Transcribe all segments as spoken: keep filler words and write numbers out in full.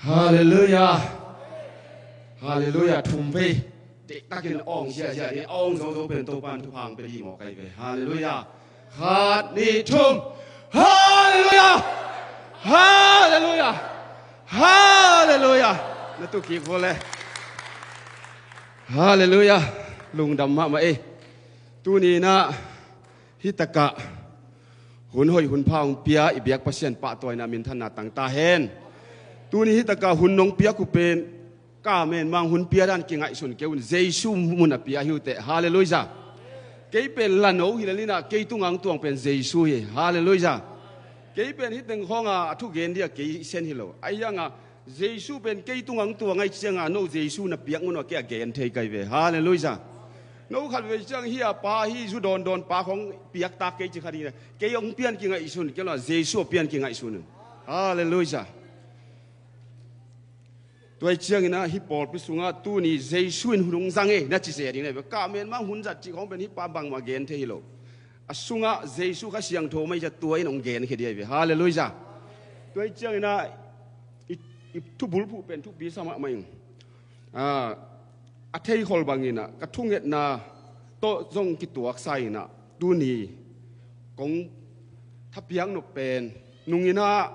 Halleluiah. Halleluiah. Thum vei dektakin awng ziahziah ni, awng zozo pen Topan thupha hong pia dih maw kai ve. Halleluiah. Khat, nih, thum. Halleluiah. Halleluiah. Halleluiah. Na tu kik vua le. Halleluiah. Lungdam mahmah ei. Tuni inah hih takah hun hoih hun pha hong pia i biak Pasian pahtawina minthanna tang ta hen. Tuni hih takah hun nong piak uh pen ka menmang hun pia dan kingaihsun kei un, Jesu mun a pia hi uh teh. Halleluiah. Kei pen lano hi lel inah kei tungah hong tuang pen Jesu hi. Halleluiah. Kei pen hih teng khawngah a thugen dia kei i sen hi lo. Ahi hangah Jesu pen kei tungah hong tuang ahih ciangah no Jesu na piak ngun uh a kei a gen thei kai ve. Halleluiah. No khat vei ciang hih a pa, hih zu dawndawn pa khawng piak tak kei ci kha ding inah kei hong pian kingaihsun kei lo, Jesu a pian kingaihsun un. Halleluiah. Tua hi cianginah hih pawlpi sungah tuni Jesu in hun hong zang ei na ci se ding na hi ve. Ka menmang hun zat cih khawng pen hih pa bangmah gen thei hi lo. A sungah Jesu Kha Siangtho mah hi ciah tua in hong genkhia ding ahi ve. Halleluiah. Tua hi cianginah i, i thubulphuh pen thupi sa mahmah ing. Ah, a theikhol banginah ka thungetna tawh zong kituaksa inah tuni kong thapiak nop pen nunginah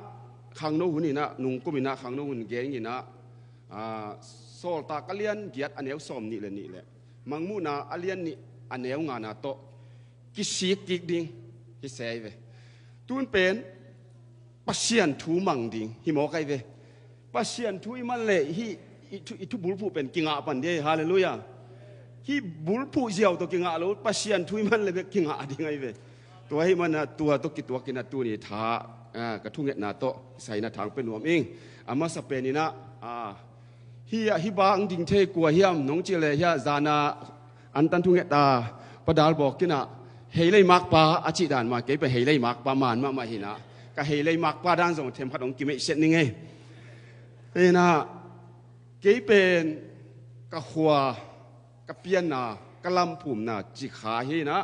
khangno huninah nungkuminah khangno hun genginah, ah, Sawltak a lian giat a neu sawm nih le nih le Mangmuhna a lian nih a neu ngana tawh kisik kik ding hi se ahi ve. Tun pen Pasian thu mang ding hi mawk ahi ve. Pasian thu i man leh hih i thu, i thubulphuh pen kingah pan ding ahi. Halleluiah. Hih bulphuh ziau tawh kingah lo, Pasian thu i man leh bek kingah ding ahi ve. Tua ahih manah tua tawh kituakinah tuni tha, ah, ka thungetna tawh saina thang pe nuam ing. A masa peninah, ah, hih ah hih bang ding thei kua hiam nong cih leh hih ah zana antan thunget a Pa Dal Bawk inah Heilei Makpa a cih dan mah kei pen Heilei Makpa man mahmah hinah ka Heilei Makpa dan zong themkhat hong kimeihsiat ning ei. Hinah kei pen ka khua, ka pianna, ka lamphumna ci kha hinah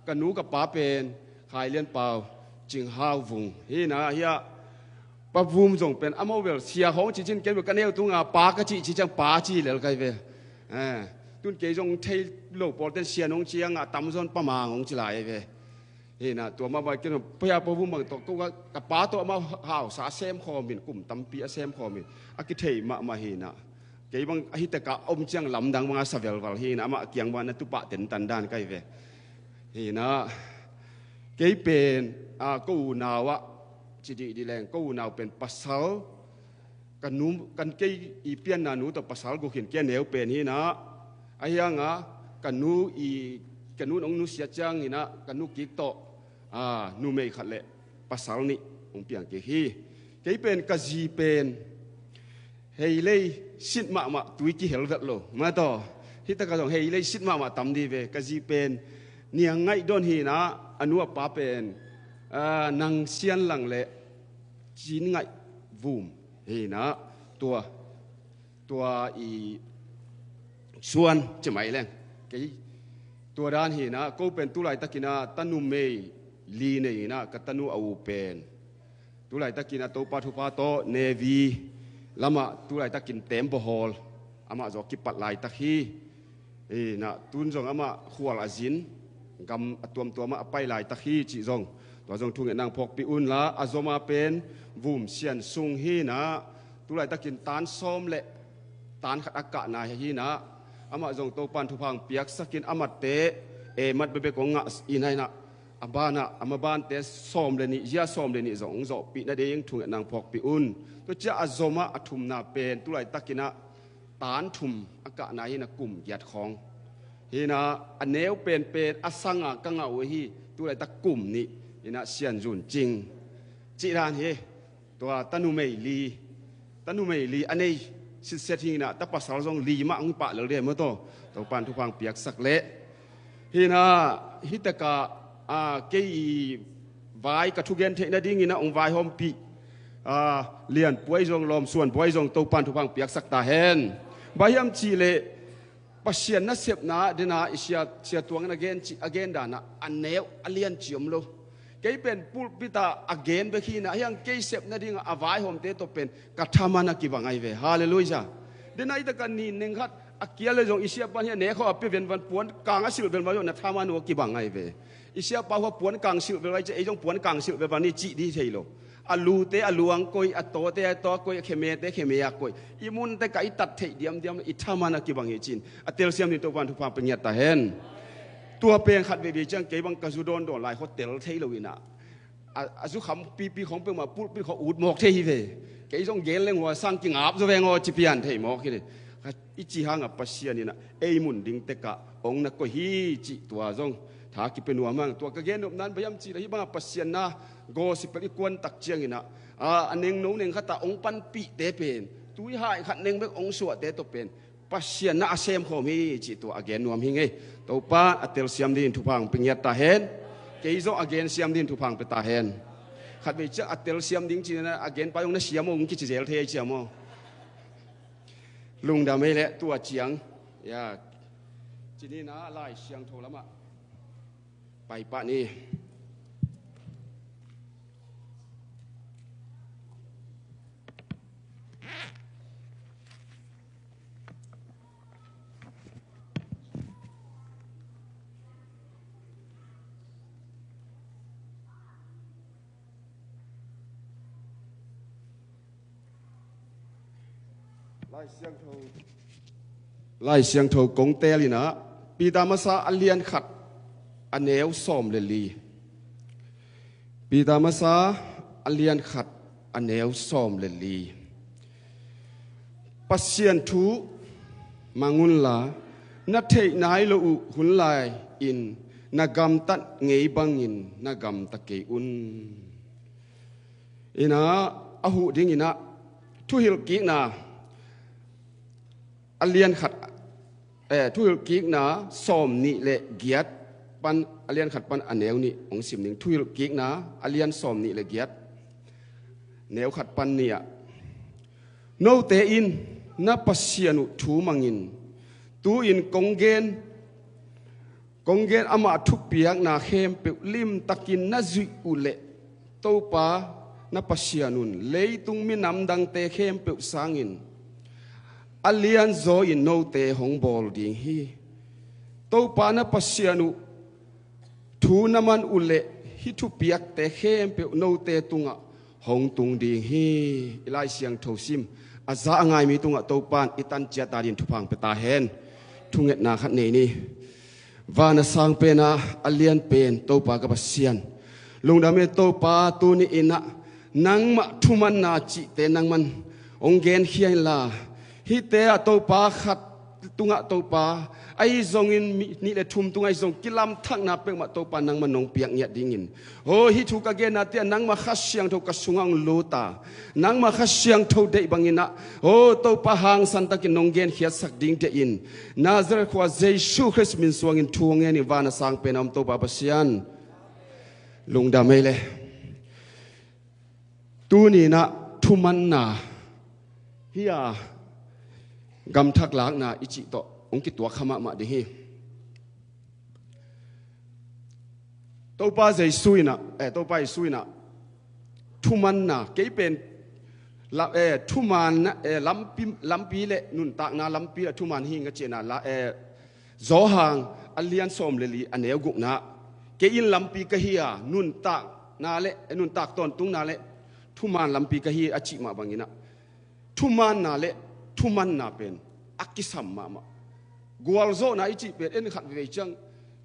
ka nu ka pa pen Khai Lian Pau, Cing Hau Vung hinah hih ah Pa Vum zong pen amau bel sia hong ci cin kei bel ka neu tunga pa ka cih ci ciang pa ci lel kai ve. Eh, tun kei zong thei lo pawlten sia nong ciangah tamzawn Pa Mang hong ci lai ve. Hinah tua mah bai kei Pa Vum bang tawh ko ka, ka pa tawh amau hausa a sem khawmin kum tampi a sem khawmin a kithei mahmah hinah kei bang ahi takah om ciang lamdang banga sa velval hinah amah kiang banga na tupah tentan dan kai ve. Hinah kei pen, ah, ko unau ah ci dihdih leng ko unau pen pasal, ka nu, kan kei i pianna nu tawh pasal guk hin kei a neu pen hinah ahi hanga ka nu i, ka nu nong nusia cianginah ka nu kik tawh, ah, numei khat le pasal nih hong piang kik hi. Kei pen ka zi pen Heilei sit mahmah tui kihel vet lo mah tawh hih takah zong Heilei sit mahmah tam dih ve. Ka zi pen Niang Ngaih Don hinah a nu a pa pen, ah, Nang Sian Lang le Cin Ngaih Vum hinah tua, tua i Suan ci mai leng kei tua dan hinah ko pen tulaitakinah tanumei li nei inah ka tanu a u pen tulaitakinah Topa thupha tawh Navy lamah tulaitakin tembaw hawl amah zawh kipat laitak hi. Hinah tun zong amah khual a zin gam a tuamtuamah a pai laitak hi cih zong tua zong thungetna hong phawkpih unla a zoma pen Vum Sian Sung hinah tulaitakin tan sawm le tan khat a kahna hinah amah zong Topan thupha hong piaksakin amatte e mat bebek hong ngah inah hinah a banah a mabante sawm le nih, zia sawm le nih zong hong zawhpih nading thungetna hong phawkpih un. Tua ciah a zomah a thumna pen tulaitakinah tan thum a kahna hinah kum giat khawng hinah a neu penpen a sanga ka ngah uh hi. Tulaitak kum nih hinah Sian Zun Cing cih dan hi. Tua tanumei li, tanumei li a nei sitset hinah ta pasal zong li mah hong pah lel dih maw tawh Topan thupha hong piaksak leh. Hinah hih takah, ah, kei i vai ka thugen theih nadinginah hong vaihawmpih, ah, Lian Puai zong Lawm Suan Puai zong Topan thupha hong piaksak ta hen. Bang hiam cihleh Pasian nasepna dena i sia, sia tuangin a gen ci, a gen danah a neu a lian ci om lo. Kei pen pulpit ah a gen bek hi na, hiang kei sep nading a vaihawmte tawh pen ka thaman a kibang ahi ve. Halleluiah. Dena i taka ni neng khat a kial le zong i siapa hi a ne khawh a pia venvan puan kang a silh venvan zong na thaman uh a kibang ahi ve. I siapa hua puan kang silh venvan i ci, ei zong puan kang silh venvan i cih di thei lo. A lute a luang koi, a tawte a taw koi, a khemete kheme a koi. I munte ka i tat theih diamdiam i thaman a kibang hi cin a telsiam ding Topan thupha pe ngiat ta hen. Tua pen khat veivei ciang kei bang ka zu dawndawn lai khua tel thei lo inah a, a zu kham pipi khong peuhmah pulpit khua ut mawk thei hi ve. Kei zong gen leng hua sang kingap zaw veng aw ci pian thei mawk hi le. I ci hangah Pasian inah ei mun ding tekah ong na koih hi cih tua zong tha kipia nuam hang. Tua ka gen nopna in bang hiam cih leh hih bangah Pasian na gospel i kuan tak cianginah a, a nengno neng khatah ong panpihte pen tui hai khat neng bek ong suahte tawh pen Pasian na a semkhawm hi cih tua a gen nuam hi ngei. Topa a telsiam dingin thupha hong pe ngiat ta hen. Kei zong a gen siam dingin thupha hong pe ta hen. Khat vei ciah a telsiam ding cih na a gen pa zong na siam aw hong kici zel thei ai ciam aw. Lungdam ei leh tua ciang. Ya. Cini na Lai Siangtho lamah pai pah ni. Lai Siangtho, Lai Siangtho kong teel inah Peter masa a lian khat a neu sawm le li. Peter masa a lian khat a neu sawm le li. Pasian thu mang unla na theih nai lo uh hun lai-in na gamtat ngei bangin na gamta kei un. Inah a huh dinginah thuhilhkikna a lian khat, eh, thuhilhkikna sawm nih le giat pan a lian khat pan a neu nih hong sim ning. Thuhilhkikna a lian sawm nih le giat neu khat pan nih ah note in na Pasian uh thu mangin tu-in kong gen kong gen amah thupiakna khempeuh limtakin na zuih uh leh Topa na Pasian un leitung minam dangte khempeuh sangin a lianzaw in note hong bawl ding hi. Topa na Pasian uh thu na man uh leh hih thupiakte khempeuh note tungah hong tung ding hi. I Lai Siangtho sim a za a ngai mi tungah Topa in i tan ciat ta dingin thupha hong pe ta hen. Thungetna khat nei ni. Van a sang pen a, a lian pen Topa ka Pasian, lungdam e Topa, tuni inah nangmah thumanna cihte nangman hong genkhia inla, hihte ah Topa khat tungah Topa ahi zongin mi, nih le thum tungah ahi zong kilamthakna peuhmah Topa nangman nong piak ngiat dingin, aw, hih thu ka genna tiah nangmah Kha Siangtho ka sungah hong lut a, nangmah Kha Siangtho deih banginah, aw, Topa hangsantakin nong genkhiatsak ding deih in, Nazareth khua Jesu Khrist min suangin thu hong ngen in, van a sang pen a om Topa Pasian, lungdam ei le. Tuni inah thumanna hi a, gamthak lakna i cih tawh hong kituak kha mahmah ding hi. Topa Jesu inah, eh, Topa Jesu inah thumanna, kei pen la, eh, thumanna, eh, lampi, lampi le nuntakna lampi le thuman hi ing a cihna la, eh, Johan a lian sawm le li a neu gukna, kei in lampi ka hi a, nuntakna le, eh, nuntak tawntungna le thuman lampi ka hi a cih mah banginah thumanna le thumanna pen a kisam mahmah. Gualzawhna i cih pen en khat vei ciang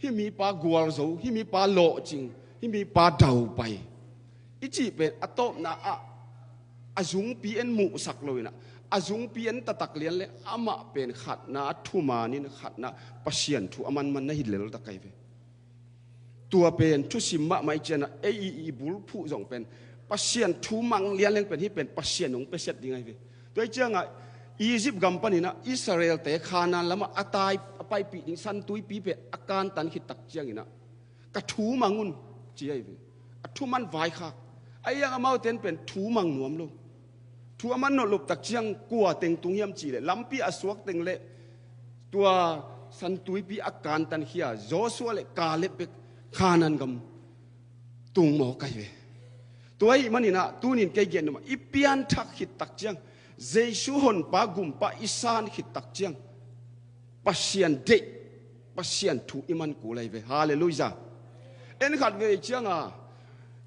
hih mipa gualzo, hih mipa lawhcing, hih mipa daupai i cih pen a tawpna ah a zungpi en muhsak lo inah a zungpi en taktak lian le amah pen khatna thuman in khatna Pasian thu a manman na hi leltak ahi ve. Tua pen thusim mahmah i cianah ei i, i bulphuh zong pen Pasian thu mang lian leng pen hih pen Pasian hong piaset ding ahi ve. Tua i ciangah Egypt gam paninah Israel-te Khanan lamah a tai a paipih ding santuipi pen a kantan khit tak cianginah ka thu mang un ci ahi ve. A thuman vaikhak. Ahi hang amaute in pen thu mang nuam lo. Thu a man nawh lop tak ciang kua teng tung hiam cih leh lampi a suak teng le tua santuipi a kantan khia Joshua le Kaleb bek Khanan gam tung mawk ahi ve. Tua ahih maninah tunin kei gen numa i pianthak khit tak ciang, Jesu honpa gumpa i san khit tak ciang, Pasian deih, Pasian thu i man kul ahi ve. Halleluiah. En khat ve cianga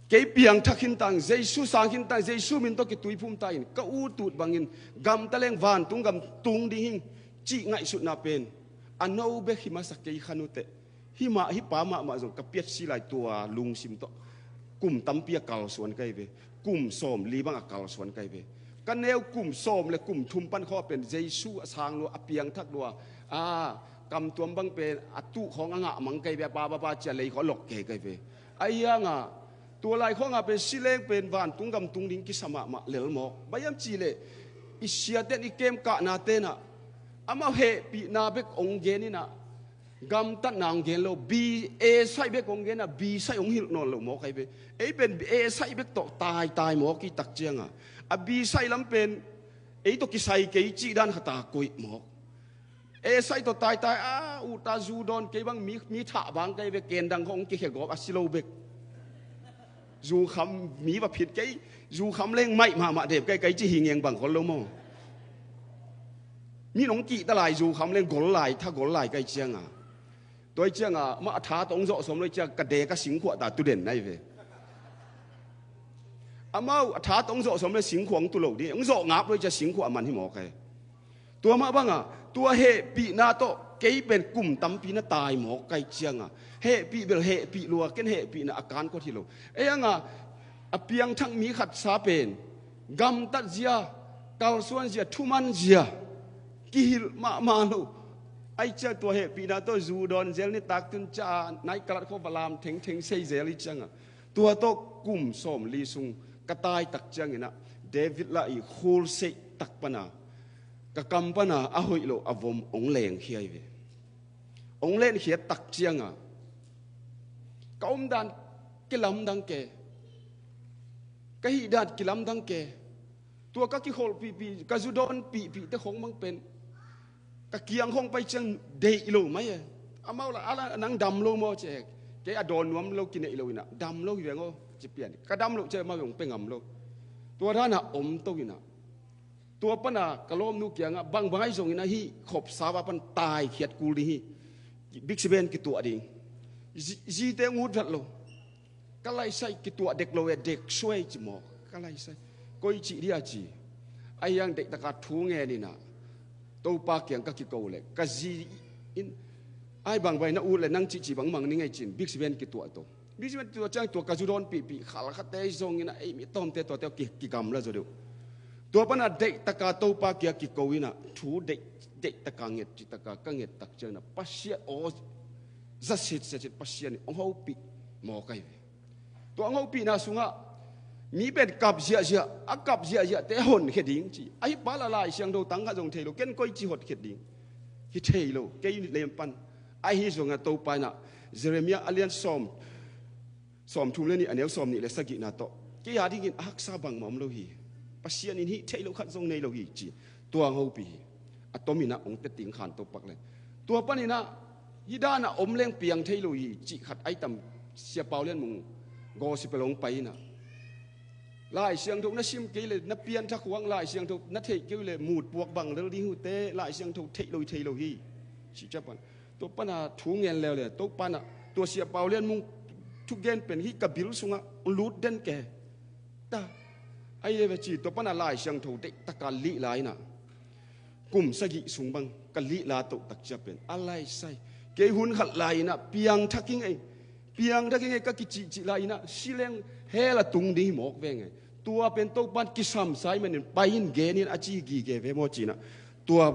kei piangthak khin tang, Jesu sang khin tang, Jesu min tawh kituiphum ta in ka ut ut bangin gamta leng vantung gam tung ding hing cih ngaihsutna pen a no bek hi masa kei khan uteh. Himah hi pa mahmah zong ka piatsi lai tua lungsim tawh kum tampi a kalsuan ka hi ve. Kum sawm li bang a kalsuan ka hi ve. Ka neu kum sawm le kum thum pan khawh pen Jesu a sang lua, a piangthak lua, a kamtuam bang pen a tuh khawng a ngah mang ka hi ve. A pa pa pa cia lei khawh a lok kei ka hi ve. A hianga tua lai khawngah pen sileng pen vantung gam tung ding kisa mahmah lel mawk. Baiam cihleh i siaten i kemkahna tenah amau hehpihna bek ong geninah gamtatna hong gen lo, bi, A saih bek hong genah B saih hong hilh nawn lo mawk ahi ve. Ei pen A saih bek tawh taitai mawk i tak cianga a B saih lam pen ei tawh kisai kei cih dan khata koih mawk. A saih tawh taitai a uta zu dawn kei bang mi, mi thah bang kai ve, kendang khong kikhia gawp a si lo bek. Zu kham mi va phit kei, zu kham leng maih mahmah dep kai kai ci hi ngeng bang khol lo maw? Mi nong kih ta lai zu kham leng gol lai, tha gol lai kai cianga. Tua i cianga ma a tha tawh hong zawh sawm lo i cianga ka de ka singkhuah ta tu den nai ve. Amau a tha tawh hong zawh sawm lo singkhuah hong tu lo ding, hong zawh ngap lo i cia singkhuah a man hi mawk ai. Tua mah banga tua hehpihna tawh kei pen kum tampi na tai mawk kai cianga hehpih bel hehpih lua, ken hehpihna a kan kawt hi lo. Ei anga a piangthak mi khat sa pen gamtat zia, kalsuan zia, thuman zia kihilh mahmah lo. Ai cia tua hehpihna tawh zu dawn zel nitak tun ca nai kalat kho va lam thengtheng sei zel i cianga tua tawh kum sawm li sung ka tai tak cianginah David lah i khulseih tak pana ka kam pana a hoih lo a vom ong leng hi ai ve. Ong lenkhiat tak cianga ka omdan kilamdang ke, ka hihdan kilamdang ke. Tua ka kikholhpihpih, ka zu dawnpihpih te khong mang pen ka kiang khong pai ciang deih lo mai e. Amau la ala nang dam lo maw ce, kei a dawn nuam lo kineih lo inah dam lo hi veng aw ci pian ka dam lo ce amau hong pe ngam lo. Tua dana om to inah tua pana ka lawmnu kiangah bangbang ahi zongin ahi khopsa va pan taikhiat kul ding hi. Biksi ben kituah ding. Zi, zite ngut vat lo. Ka laisai kituah dek lo e, dek suai ci maw? Ka laisai koi cih dia ci. Ahiang deihtaka thu ngeninah Topa kiang ka kiko le ka zi in ai bangbai na ut le nang cihcih bangmang ni ngei cin biksi ben kituah to. Biksi ben kituah ciang tua ka zu dawnpihpih khalkhate zonginah ei mi tawmte tuate kigamla zaw deuh. Tua pana deihtaka Topa kia kiko inah thu deih, deihtaka nget cihtaka ka nget tak cianginah Pasian aw zasitsetin Pasian in ong hopih maw kai ve. Tua a ngopihna sungah mi pen kap ziahziah, a kap ziahziahte honkhia ding ci. Ahi pala Lai Siangtho tangkhat zong thei lo, ken koi ci hotkhiat ding hi thei lo kei lem pan. Ahi zongah Topa inah Jeremiah a lian sawm, sawmthum le nih a neu sawm nih le sagihna tawh kei a dingin a haksa bangmah om lo hi. Pasian in hih thei lo khat zong nei lo hi ci. Tua a ngopih hi. A tominah ong teting khan to pak le tua paninah hih dana om leng piang thei lo hi cih khat ai tam. Sia Pau Lian Mung gospel hong pai inah Lai Siangtho na sim kei le na pianthak huang Lai Siangtho na theih kei le mut puak bang lel ding hute Lai Siangtho theih lo hi thei lo hi. Ci cia pan tua pana thu ngen leuleu to pana tua Sia Pau Lian Mung thugen pen hih ka bil sungah lut den ke ta. Ai le ve ci tua pana Lai Siangtho deihtaka lih lai inah kum sagih sung bang ka lih la toh tak cia pen a laisai. Kei hun khat lai inah piangthak hi ngei, piangthak hi ngei ka kicihcih lai inah sileng hell a tung ding hi mawk ve ngei. Tua pen Topan kisam sai manin pai in gen in a ci gige ve maw cinah tua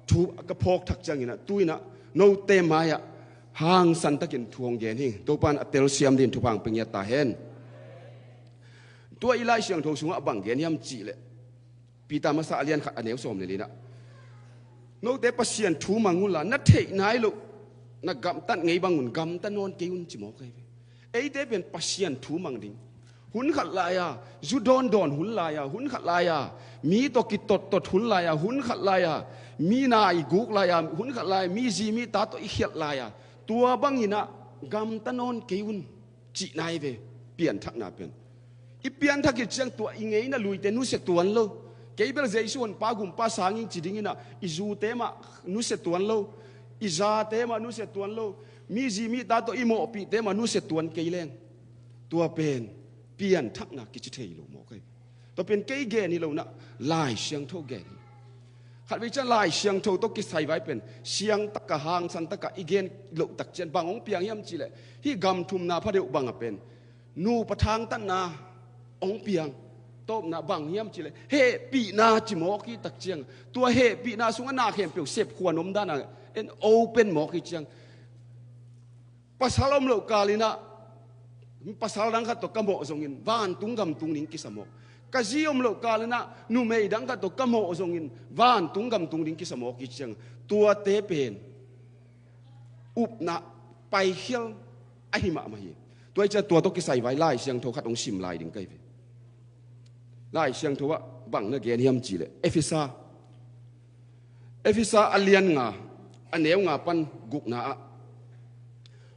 thu ka phawk thak cianginah tu inah note mai-ah hangsan takin thu hong gen hi. Topan a telsiam din thupha hong pe ngiat ta hen. Tua i Lai Siangtho sungah bang gen hiam cihleh Peter masa a lian khat a neu sawm le linah note Pasian thu mang unla na theih nai loh na gamtat ngei bangun gamta nawn kei un ci mawk ahi ve. Eite pen Pasian thu mang ding hun khat lai-a zu dawndawn hun lai-a hun khat lai-a mi tawh kitottot hun lai-a hun khat lai-a mi na i guk lai-a hun khat lai-a mi zi mi ta tawh i khialh lai-a tua banginah gamta nawn kei un cihna hi ve. Pianthakna pen i pianthak hi ciang tua i ngeina luite nusia tuan lo. Kei bel Jesu honpa gumpa sang ing ci dingin ah i zute mah nusia tuan lo, i zate mah nusia tuan lo, mi zi mi ta tawh i mawhpihte mah nusia tuan kei leng, tua pen pianthakna kici thei lo maw kai. Tua pen kei gen hi lo nah, Lai Siangtho gen hi. Khatvei ciang Lai Siangtho tawh kisai vai pen siang taka hangsan taka i gen loh tak ciang bang hong piang hiam cihleh, hih gam thumna phadeuh bang a pen nupa thangtatna hong piang. Tawpna bang hiam cihleh hehpihna ci mawk hi tak ciang, tua hehpihna sungah na khempeuh sepkhuan om dan a en open mawk hi ciang, pasal om loh kal in ah pasal dang khat tawh ka mawh zongin vantung gam tung ding kisa mawk. Ka zi om loh kal in ah numei dang khat tawh ka mawh zongin vantung gam tung ding kisa mawk hi ciang, tuate pen upna paikhial ahi mahmah hi. Tua hi ciang tua tawh kisai vai Lai Siangtho khat hong sim lai ding kai ve. Lai Siangtho ah bang na gen hiam cihleh, Efesa, Efesa a lian nga, a neu nga pan gukna ah,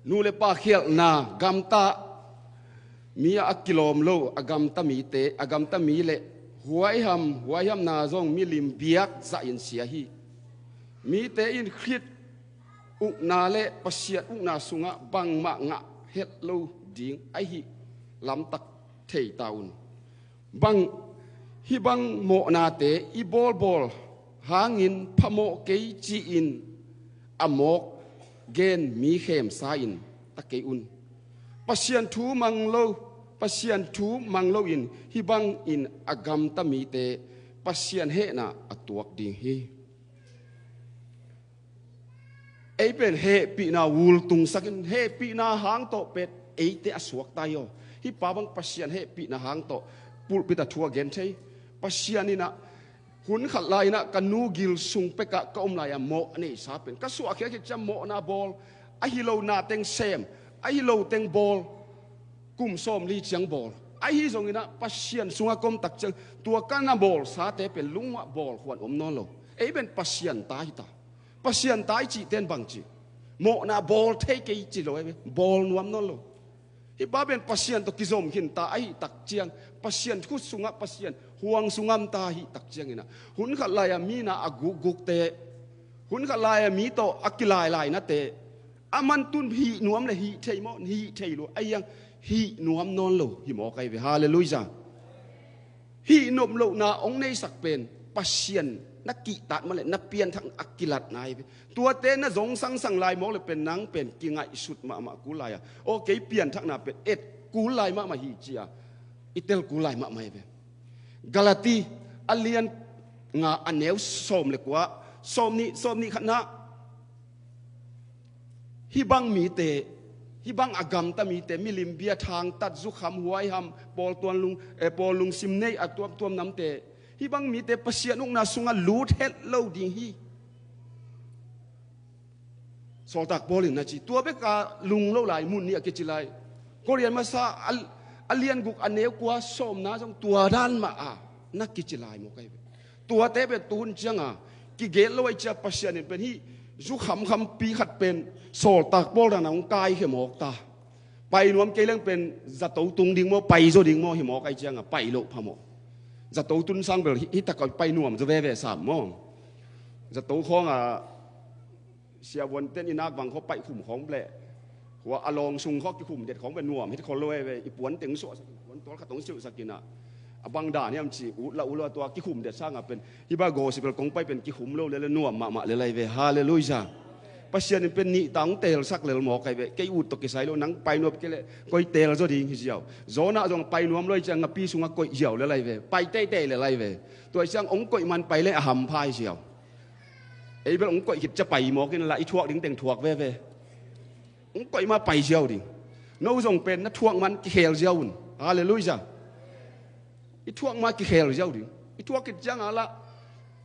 nu le pa khialhna gamta, mi a kilawm lo a gamta mite, a gamta mi le huaiham huaihamna zong milim biak zahin sia hi. Mite in Khrih ukna le Pasian ukna sungah bangmah ngah het lo ding ahi lamtak thei ta un. Bang, hih bang mawhnate i bawlbawl hangin phamawh kei ci-in a mawk gen mi khemsa in ta kei un. Pasian thu mang lo, Pasian thu mang loin hih bangin a gamta mite Pasian hehna a tuak ding hi. Ei pen hehpihna ultungsakin, hehpihna hang tawh pen eite a suakta hi aw. Hih pa bang Pasian hehpihna hang tawh pulpit a thu a gen thei. Pasian in ah hun khat lai in ah ka nu gil sung pekah ka om lai-a mawh a neisa pen ka suahkhia khit ciang mawhna bawl, ahi lo na teng sem, ahi lo teng bawl, kum sawmli ciang bawl. Ahi zongin ah Pasian sungah ka om tak ciang tua ka na bawlsate pen lungah bawlkhuan om nawn lo. Ei pen Pasian ta hi ta. Pasian ta i cihten bang cih, mawhna bawl thei kei ci lo, ei ve, bawl nuam nawn lo. Hih pa pen Pasian tawh kizom khin ta ahi tak ciang, Pasian khut sungah, Pasian huang sungah om ta ahi tak ciangin ah, hun khat lai-a mi na a gukgukte, hun khat lai-a mi tawh a kilailainate, a man tun hih nuam le hih thei maw, hih thei lo, a hiang hih nuam nawn lo hi maw kai ve. Halleluiah. Hih nop lohna hong neisak pen Pasian na kihtak mah le na pianthak a kilatna hi ve. Tuate na zong sangsang lai mawk le pen nang pen kingaihsut mahmah kul lai-a, aw kei pianthakna pen et kul lai mahmah hi ci-a i tel kul lai mahmah hi ve. Galati a lian nga a neu sawm le kua, sawmnih, sawmnih khatna, hih bang mite, hih bang a gamta mite, milim bia thangtat, zukham, huaiham, pawl tuan lung, eh, pawl lungsim nei a tuamtuam namte, hih bang mite Pasian ukna sungah lut het lo ding hi. Sawltak Paul in na ci, tua beka lunglo lai, mun nih a kici lai. Korin masa a, a lian guk a neu kua sawmna zong tua dan mah a na kici lai maw kai ve. Tuate pen tuhun cianga kigelh lo ahih ciang Pasian in pen hih zu khamkhampi khat pen Sawltak Paul dan a hong kaikhia mawk ta. Pai nuam kei leng pen zato tung ding maw, pai zaw ding maw hi mawk ahih cianga pai loh phamawh. Zato tun sang bel hih, hih tak a pai nuam zaw veve sam maw. Zato khawng a siavuanten i nak vang khaw paih khum khawng le hua a lawng sung khaw kikhum det khawng ve nuam het khol lo e ve, i puan teng suahsak in, puan tawl khat hong siuhsak in ah, a bang dan hiam ci ut la ut lo a, tua kikhum det sangah pen hih bang gospel kong pai pen kikhum lo lel le nuam mahmah lel ahi ve. Halleluiah. Pasian in pen nih ta hong teelsak lel mawk ahi ve. Kei ut tawh kisai lo, nang pai nuam kei leh koi teel zaw ding hi ziau. Jonah zong pai nuam lo ahih ciang ngapi sungah koih ziau lel ahi ve, pai teitei lel ahi ve. Tua ahih ciang hong koih man pai leh a hampha hi ziau. Ei bel hong koih khit ciang pai mawk in la, i thuak ding teng thuak veve. Hong koih ma pai ziau ding. No zong pen na thuak man kikhel ziau un. Halleluiah. I thuak ma kikhel ziau ding. I thuak khit ciang a la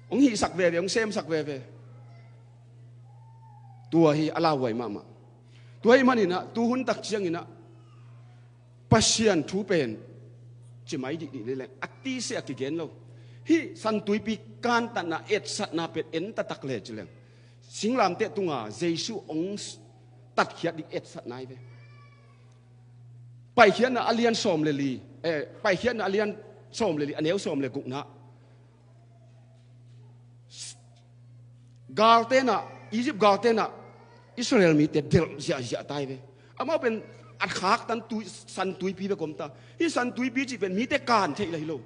hong hihsak veve, hong semsak veve. Tua hi a lauhuai mahmah. Tua ahih manin ah tuhun tak ciangin ah Pasian thu pen ci mai dihdih ni leng a tise a kigen lo. Hih Santuipi kantatna etsatna pen en taktak le ci leng, singlamteh tunga Jesu hong tatkhiat ding etsatna hi ve. Paikhiatna a lian sawm le li, eh, Paikhiatna a lian sawm le li, a neu sawm le gukna. Galtenah, Egypt galtenah Israel mite delh ziahziah tai ve. Amau pen a khaktan tui, San Tuipi bek om ta. Hih San Tuipi cih pen mite kan theih lai lo,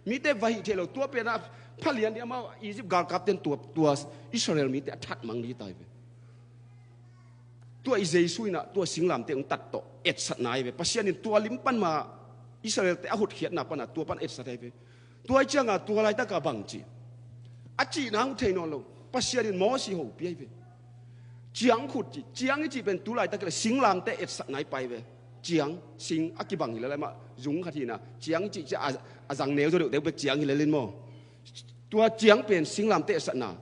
mite va hih theih lo. Tua pen a phalian ding, amau Egypt galkapten tua, tua Israel mite a that mang ding tai ve. Tua i Jesu inah tua singlamteh hong tat tawh etsatna ahi ve. Pasian in tua lim pan ma Israelte a hotkhiatna pana tua pan etsat ahi ve. Tua ih cianga tua laitaka bang ci, a cihna hong thei nawn lo. Pasian in Mosi hopih ahi ve. Ciangkhut ci, ciang i cih pen tu laitak le singlamteh etsatna ahi pai ve. Ciang, sing a kibang hi lele mah, zung khat hina ciang i cih cia a, a zang neu zaw deuhdeuh bek ciang hi lelin maw. Tua ciang pen singlamteh etsatna.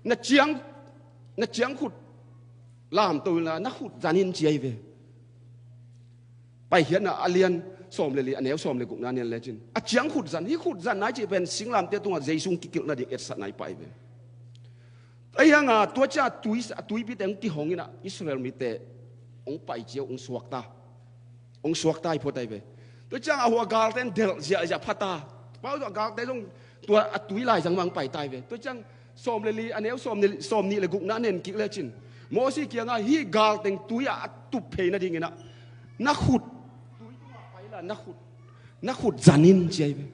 Na ciang, na ciangkhut lamto inla na khut zan in ci ahi ve. Paikhiatna a lian sawm le li, a neu sawm le gukna nian lecin a ciang khut zan, hih khut zanna i cih pen singlamteh tungah Jesu hong kikilhna ding etsatna ahi pai ve. Ahi hanga tua ciang a tui, a tuipite hong kihong inah Israel mite hong pai cia hong suakta, hong suakta hi phot ahi ve. Tua ciang a hua galte in delh ziahziah phata. Pau a galte zong tua a tui laizang mang pai tai ve. Tua ciang sawm le li, a neu sawm le li, sawm nih le gukna nen kik lecin Mosi kiangah hih galteng tui ah a tup phei nadinginah na khut, tui tungah pai la na khut, na khut zan in ci ahi ve.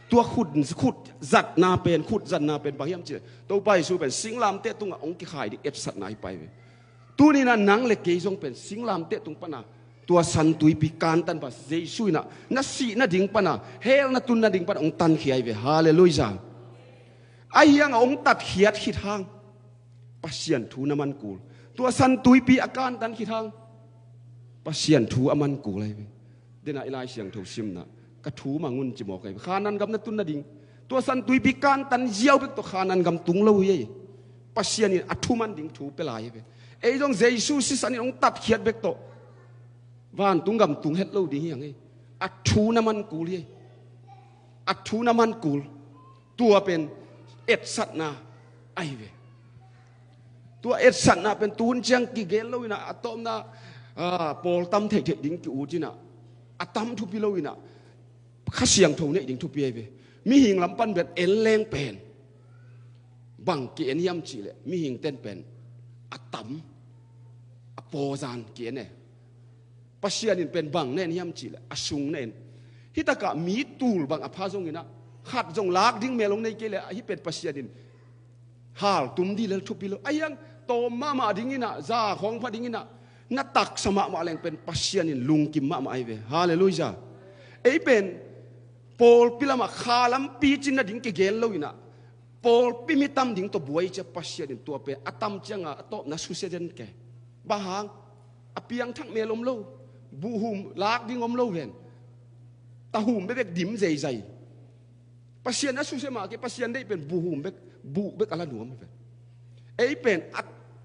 Tua khut, khut zatna pen, khut zatna pen bang hiam cih leh Topa Jesu pen singlamteh tungah hong kikhai ding etsatna ahi pai ve. Tuninah nang le kei zong pen singlamteh tung pana tua San Tuipi kantan pa Jesu inah na sih nading pana, hell na tun nading pana hong tankhia ahi ve. Halleluiah. Ahi hanga hong tatkhiat khit hang Pasian thu na man kul. Tua San Tuipi a kantan khit hang Pasian thu a man kul ahi ve. Dena i Lai Siangtho simna, ka thu mang un ci mawk ahi ve. Khanan gam na tun nading, tua San Tuipi kantan ziau bek tawh Khanan gam tung lo hi ei. Pasian in a thu man ding thu pia lai hi ve. Ei zong Jesu sisan in hong tatkhiat bek tawh vantung gam tung het lo ding hi hang ei. A thu na man kul hi ei. A thu na man kul. Tua pen etsatna ahi ve. Tua etsatna pen tuhun ciang kigen lo inah a tawpna, ah, pawl tam theihtheih ding ki-ut inah a tam thupi lo inah Kha Siangtho neih ding thupi ahi ve. Mihing lam pan pen en leng pen bang ki-en hiam cih leh mihing ten pen a tam, a pawzan ki-en e. Pasian in pen bang na en hiam cih leh a sung na en. Hitakah mi tul bang a pha zonginah khat zong lak ding mel hong nei kei leh hih pen Pasian in haltum dih lel thupi lo. Ahi hang tawm mahmah dinginah, za khawng pha dinginah na taksa mahmah leng pen Pasian in lungkim mahmah ahi ve. Halleluiah. Ei pen pawlpi lamah kha lampi cin nading kigen lo inah pawlpi mi tam ding tawh buai cia Pasian in tua pen a tam cianga a tawpna susia den ke. Bang hang? A piangthak mel om lo, buhhum lak ding om lo ven. Tahum bekbek dim zeizai. Pasian a susia mah kei, Pasian deih pen buhhum bek, buh bek a la nuam hi ven. Ei pen a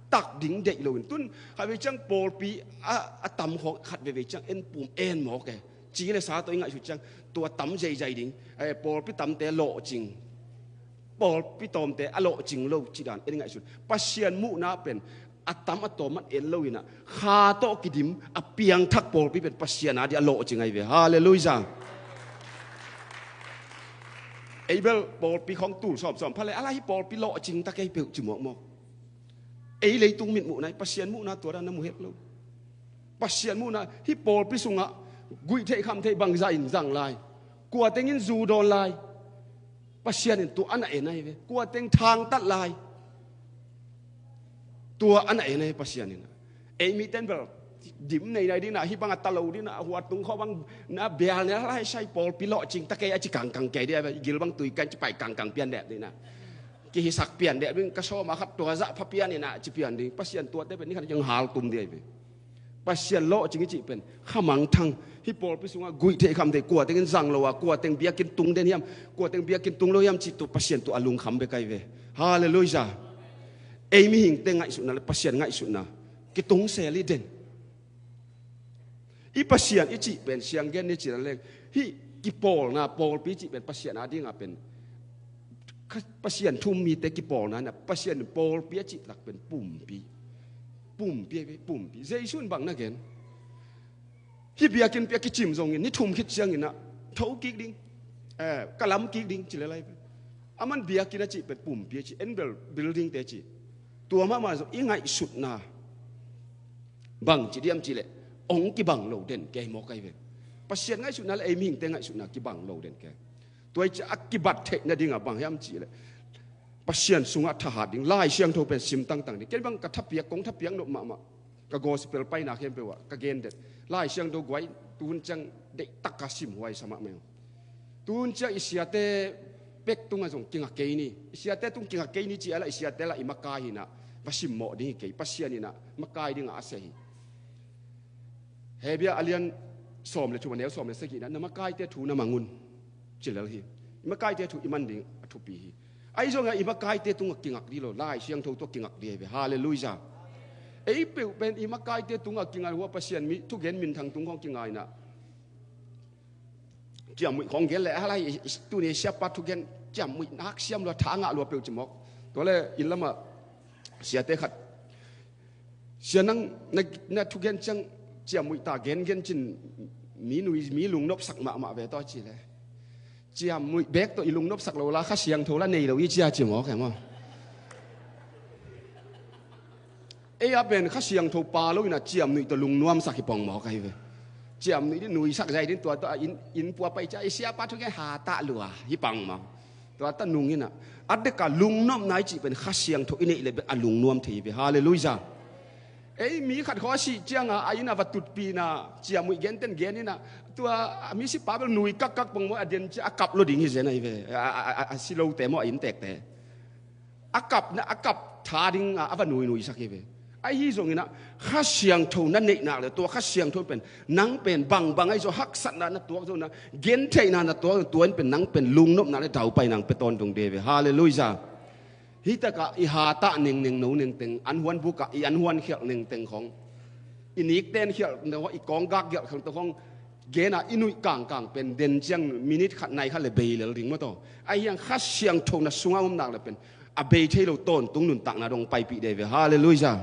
tak ding deih loin tun khat vei ciang pawlpi a, a tam khawng khat veivei ciang en pum en mawk e. Ci le sa tawh i ngaihsut ciang tua tam zeizai ding, eh, pawlpi tamte lawhcing, pawlpi tawmte a lawhcing lo cih dan en i ngaihsun. Pasian muhna pen a tam a tawm man en lo inah kha tawh kidim a piangthak pawlpi pen Pasian a dih a lawhcing ahi ve. Halleluiah. Ei bel pawlpi khawng tul sawmsawm pha le a lai hi pawlpi lawhcing ta kei peuh ci mawkmawk. Ei leitung mitmuhna hi, Pasian muhna tua dan na mu het lo. Pasian muhna hih pawlpi sungah guih theih kham theih bangzah in zang lai, kua tengin zu dawn lai, Pasian in tua a na en ahi ve. Kua teng thangtat lai, tua a na en ahi Pasian in. Ei miten bel dim nei nai dinah hih bang a ta lo dinah a huat tung khawh bang na bial ne lai sai pawlpi lawhcing ta kei a ci kangkang kei dih a ve. I gil bang tui kan ci pai kangkang pian deh dinah. Kihisak pian deh ding ka sawm a khat tua zah pha pian inah ci pian ding. Pasian tuate pen ni khat ciang haltum dih ahi ve. Pasian lawhcing i cih pen kha mangthang. Hih pawlpi sungah guih theih kham theih, kua tengin zang lo a, kua teng biakinn tung den hiam, kua teng biakinn tung lo hiam cih tua Pasian tua a lungkham bek ahi ve. Halleluiah. Ei mihingte ngaihsutna le Pasian ngaihsutna kitung sel hi den. I Pasian i cih pen sianggen ni cih leng hih kipawlna pawlpi cih pen Pasian a dingah pen Pasian thu-um mite kipawlna inah Pasian pawlpi a cih tak pen pumpi. Pumpi ahi ve, pumpi. Jesu in bang na gen? Hih biakinn pia kicim zongin ni thum khit ciangin ah tho kik ding, eh, ka lam kik ding ci le lai ve. A man biakinn a cih pen pumpi a ci, en bel building te ci. Tua mahmah zong i ngaihsutna bang ci diam cih leh ong kibang lo den kei mawk ai ve. Pasian ngaihsutna le ei mihingte ngaihsutna kibang lo den kei. Tua i ci a kibat theih nadingah bang hiam cih leh Pasian sungah thahat ding, Lai Siangtho pen sim tangtang ding. Ken bang ka thapiak, kong thapiak nop mahmah. Ka gospel paina khempeuh ah ka gen den. Lai Siangtho guai tuhun ciang deihtak ka sim huai sa mahmah. Tuhun ciang i siate pek tungah zong kingak kei ni. I siate tung kingak kei ni ci a lah i siate lah i makai hi nah. Va simmawh ding hi kei. Pasian in ah makai dingah a sia hi. Hebru a lian sawm le thum a neu sawm le sagihna, na makaite thu na mang un ci lel hi. I makaite thu i man ding a thupi hi. Ahi zongah i makaite tungah kingak dih lo, Lai Siangtho tungah kingak dih hi ve. Halleluiah. Ei peuh pen i makaite tungah kingak hua Pasian mi thugen minthang tung khawng kingaina. Ciamnuih khawng gen le a lai tuni siapa thugen ciamnuih nak siam lua, tha ngah lua peuh ci mawk. Tua le inn lamah siate khat, sia nang na, na thugen ciang ciamnuih ta gengen cin mi nui mi lungnopsak mahmah ve tawh ci le. Ciamnuih bek tawh i lungnopsak lo la Kha Siangtho la nei lo i cia ci mawk e maw. Ei a pen Kha Siangtho pa lo in ah ciamnuih tawh lungnuamsak hi pong mawk ahi ve. Ciamnuih dih nuisak zai ding tua tawh a inn, inn pua pai cia i siapa thugen hatah lua hi pong mawk. Tua ta nung in ah a dek a lungnopna i cih pen Kha Siangtho i neih le bek a lungnuam thei hi ve. Halleluiah. Ei mi khat khawng a sih ciangah a inn ah va tutpihna ciamnuih genten gen in ah tua a misipa bel nui kakkak pong maw, a den cia a kap lo ding hi zen ahi ve. A, a, a, a si lote maw, a inntekte a kapna a kap tha dingah a va nuinuisak hi ve. Ahi zongin ah Kha Siangtho na neih nak le tua Kha Siangtho pen nang pen bangbang ahi zong haksatna na tuak zong na gentheihna na tuak zong tua in pen nang pen lungnopna le daupai nang pe tawntung de ve. Halleluiah. Hih takah i hatah nengneng no nengteng an huan bukah i an huan khialh nengteng khawng i nikten khialh no i kawnggak khialh khawng tawh khawng genah i nuih kangkang pen den ciang minit khat nai khat le bei lel ding maw taw. Ahi hang Kha Siangtho na sungah om nak le pen a bei thei lo tawntung nuntakna dong paipih de ve. Halleluiah.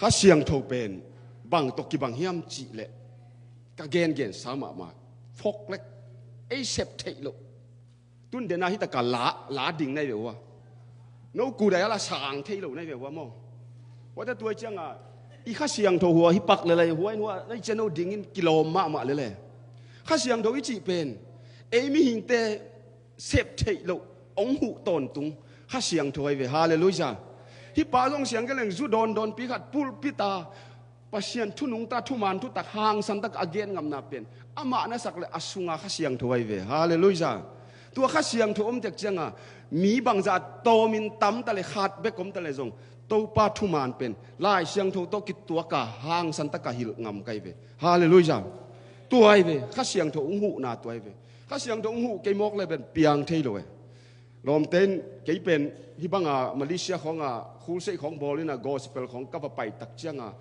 Kha Siangtho pen bang tawh kibang hiam cih leh ka gengen sa mahmah. Foklek ei sep theih loh. Tun dena hi taka la, la ding nai ve ua. No kudai ala sang thei lo nai ve ua maw. Wata tuai cianga i Kha Siangtho hua hi pak lele hua in hua nai cia no dingin kilawm mahmah lele. Kha Siangtho i cih pen ei mihingte sep theih loh ong huh tawntung Kha Siangtho ai ve. Halleluiah. Hi pa zong siang ke leng zu dawn dawn pi khat pulpit a Pasian thu nungta thuman thutak hangsan tak a gen ngamna pen amah na sak le a sunga Kha Siangtho ai ve. Halleluiah. Tua Kha Siangtho om tek cianga mi bangzah tawmin tamta le khat bek omta le zong Topa thuman pen Lai Siangtho tawh kituaka hangsan taka hilh ngam kai ve. Halleluiah. Tua ai ve. Kha Siangtho ung huhna tua ai ve. Kha Siangtho ung huh kei mawk le pen piang thei lo e. Lawmte in kei pen hih banga Malaysia khawnga khulseih khawng bawl ina gospel khawng ka va pai tak cianga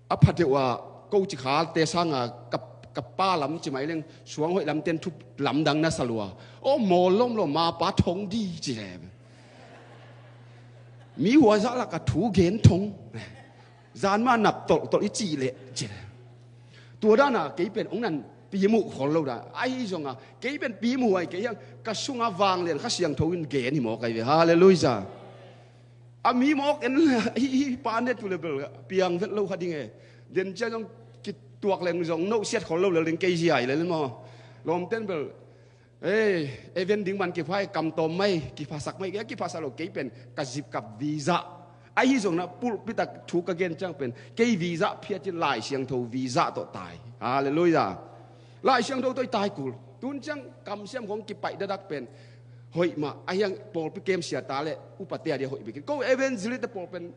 a pha deuh a ko ci khalte sanga ka, ka pa lam ci mai leng suang hoih lamten thu lamdang na sa lua. Aw mawl lawm lawm ma pa thong di ci he. Mi hua zah lak a thu gen thong. Zan ma nap tolh tolh i cih leh ci le. Tua dana kei pen ong nan pimuh khol lo da. Ahi zonga kei pen pimuh ai kei hiang ka sunga vanglian Kha Siangtho in gen hi mawk ai ve. Halleluiah. A mi mawk en hi, hi pa ne tu le bel piang vet lo kha ding e. Den cia zong kituak leng zong no siat khol lo le ding kei ziai le maw. Lawmten bel Ei, event ding man kiphai kam tawm mai, kiphasak mai, kiphasak lo kei pen ka zip ka visa. Ahi zong na pulpit a thu ka gen ciang pen kei visa phiat in Lai Siangtho visa tawh tai. Halleluiah. Lai Siangtho tawh i tai kul. Tun ciang kamsiam khong kipaih dadak pen hoih mah, ahiang pawlpi kem sia ta le upate a dia hoih bikin ko evangelist te pawl pen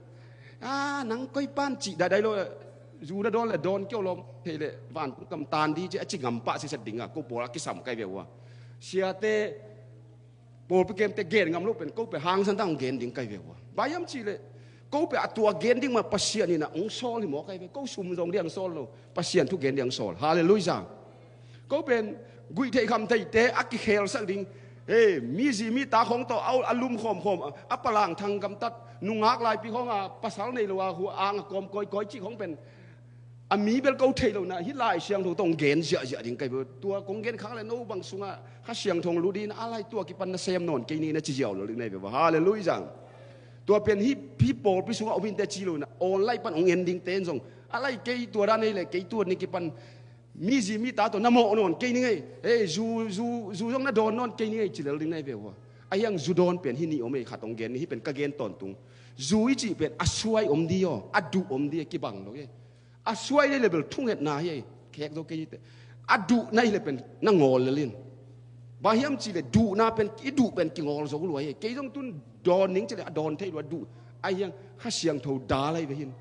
a nang koi pan cih daidai lo. Zu na dawn le dawn kio lawm thei le vantung kam tan di ci a ci ngam pah siset dinga ko pawl a kisam kai ve ua. Siate pawlpi kemte gen ngam lo pen ko pe hangsan tang gen ding kai ve ua. Baiam ci le ko pe a tua gen ding ma Pasian ina ong sawl hi maw kai ve. Ko sum zong diang sawl lo, Pasian thu gen diang sawl. Halleluiah. Ko pen guih theih kham theihte a kikhelsak ding. He, mi zi mi ta khong tawh a lum khawmkhawm a palang thang gamtat nungak laipi khong a pasal nei lo a hu ang a kawm kawikawi cih khong pen A mi bel ko theih lohna hih Lai Siangtho tawh hong gen ziahziah ding ka hi ve. Tua kong gen khak le no bang sungah Kha Siangtho hong lut in a lai tua kipan na sem nawn kei ning na ci ziau lo ding na hi ve. Halleluiah. Tua pen hih, hih pawlpi sungah om hinte ci lo na online pan hong en dingte in zong a lai kei tua dan hi le kei tua ni kipan mi zi mi ta tawh na mawh nawn kei ning ei. Ei, zu, zu, zu zong na dawn nawn kei ning ei ci lel ding na hi ve ua. A hiang zu dawn pen hih nih om ei, khat hong gen ni, hih pen ka gen tawntung. Zu i cih pen a suai om di aw, a duh om di a kibang lo ei. A suai na hi le bel thungetna hi ei, khek zo kei hi te. A duhna hi le pen na ngawl lel in. Bang hiam cih le duhna pen, i duh pen kingawl zo lua hi ei. Kei zong tun dawn ning cih le a dawn thei lua duh. A hiang Kha Siangtho dal ahi ve hin.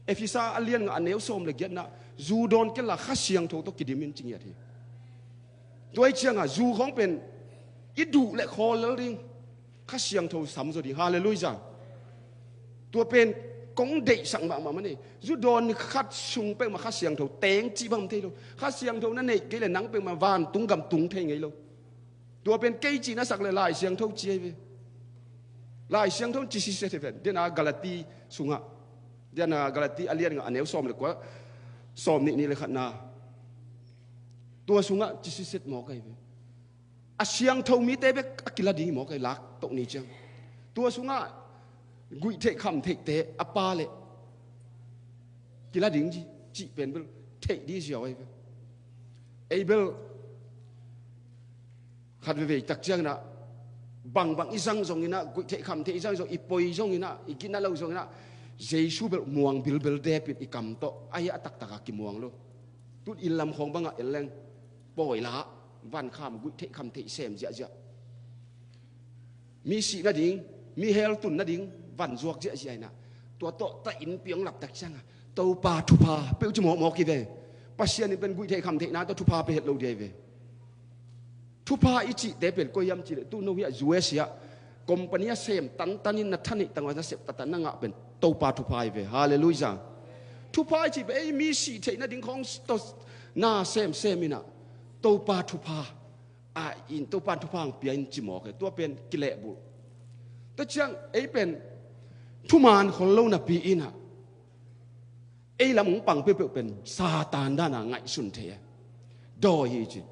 Efesa a lian nga a neu sawm le giatna, zu dawn kei la Kha Siangtho tawh kidim in ci ngiat hi. Tua hi cianga zu khawng pen i duh le khawl lel ding. Kha Siangtho sam zaw ding. Halleluiah. Tua pen kong deihsak mahmah mah ni. Zu dawn ni khat sung peuhmah Kha Siangtho teng cih bang thei lo. Kha Siangtho na neih kei le nang peuhmah vantung gam tung thei ngei lo. Tua pen kei cih na sak le Lai Siangtho ci ahi ve. Lai Siangtho ci siset hi ven. Dena Galati sungah. Dena Galati a lian nga a neu sawm le kua, sawm nih ni le khatna. Tua sungah ci siset mawk ahi ve. A siangtho mite bek a kila ding hi mawk ahi lak toh ni ciang. Tua sungah guih theih kham theihte a pa le kila ding ci, cih pen bel theih ding ziau ahi ve. Ei bel khat veivei tak cianginah bangbang i zang zonginah guih theih kham theih i zang zong i poi zonginah i gina lo zonginah Jesu bel muang bilbel depin i kam tawh ahi a taktakah kimuang lo. Tun inn lam khawng bangah en leng pawi la vankham guih theih kham theih sem ziahziah. Mi sih nading, mi hell tun nading van zuak ziahziah inah tua tawh ta inn piang laptak cianga Topa thupha peuh ci mawkmawk hi ve. Pasian in pen guih theih kham theihna tawh thupha pe het lo dia hi ve. Thupha i cihte pen koi hiam cih le tu no hiah U S hiah company a sem tantanin na thaneih tangwa na sep tatan na ngah pen Topa thupha hi ve. Halleluiah. Thupha i cih pen ei mi sih theih nading khawng tawh na semsem inah Topa thupha a in Topa thupha ang pia in ci mawk hi. Tua pen kilehbulh. Tua ciang ei pen thuman khol lo napi inah ei lam hong pang peuhpeuh pen Satan dana ngaihsun thei a dawi hi ci.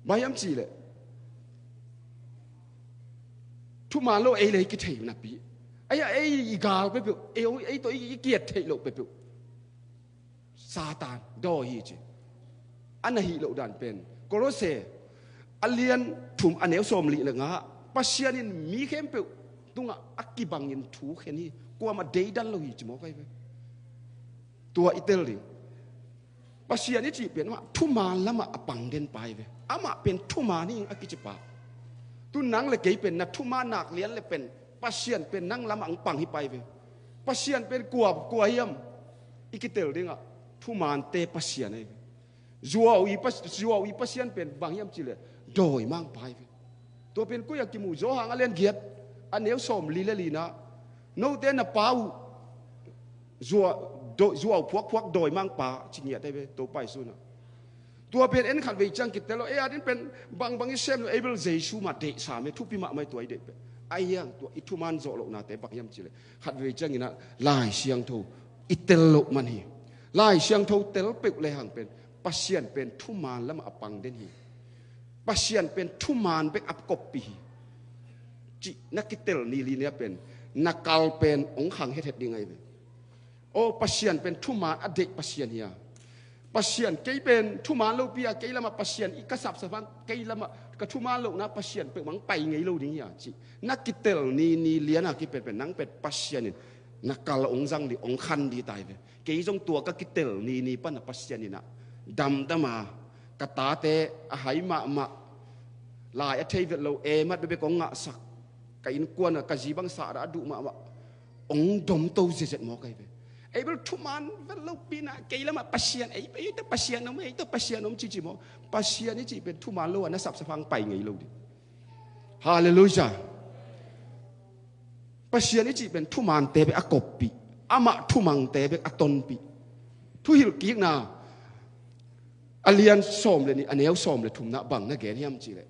Bang hiam cih le thuman lo ei le i kithei napi. Aia ei i gal peuhpeuh ei, ei tawh i kiat theih loh peuhpeuh Satan dawi hi ci. A na hih loh dan pen Kolose a lian thum a neu sawm lih le nga Pasian in mi khempeuh tungah a kibangin thu khen hi. Kuamah deidan lo hi ci mawk ahi ve. Tua i tel ding. Pasian i cih pen amah thuman lamah a pang den pa hi ve. Amah pen thuman hi a kici pa. Tu nang le kei pen na thuman nak lian le pen Pasian pen nang lamah ang pang hi pa hi ve. Pasian pen kua, kua hiam i kitel dingah thumante Pasian ahi ve. Zuau i, zuau i Pasian pen bang hiam cih le dawimangpa hi ve. Tua pen koi a kimu Johan a lian giat a neu sawm li le lina note na pa uh zuau, zuau phuakphuak dawimangpa ci ngiat ahi ve Topa Jesu na. Tua pen en khat vei ciang kitel lo ei adin pen bangbang i sem lo ei bel Jesu mah deihsa me thupi mahmah i tua i deih pen. Ahi hiang tua i thuman zawh lohnate bang hiam cih le khat vei cianginah Lai Siangtho i tel loh man hi. Lai Siangtho tel peuh le hang pen Pasian pen thuman lamah a pang den hi. Pasian pen thuman bek a koppi hi. Cih na kitel ni linia pen na kal pen hong khang hethet ding ahi ve. Aw Pasian pen thuman a deih Pasian hi a. Pasian kei pen thuman lopi a kei lamah Pasian i ka sapsap hang kei lamah ka thuman lohna Pasian peuhmah hong pai ngei lo ding hi a cih na kitel ni ni liana kipen pen nang pen Pasian in na kal hong zang dih hong khan dih tai ve. Kei zong tua ka kitel ni ni pana Pasian inah damdama ka tate a hai mahmah lai a thei vet lo e mat bebek hong ngahsak ka innkuana ka zi bang sahra a duh mahmah hong domto zezet mawk ahi ve. Ei bel thuman vet lo pina kei lamah Pasian ei ei tawh Pasian om ei tawh Pasian om cici mawk. Pasian i cih pen thuman lo a na sapsap hang pai ngei lo dih. Halleluiah. Pasian i cih pen thumante bek a koppih amah thumangte bek a tonpih. Thuhilh kikna a lian sawm le nih a neu sawm le thumna bang na gen hiam cih leh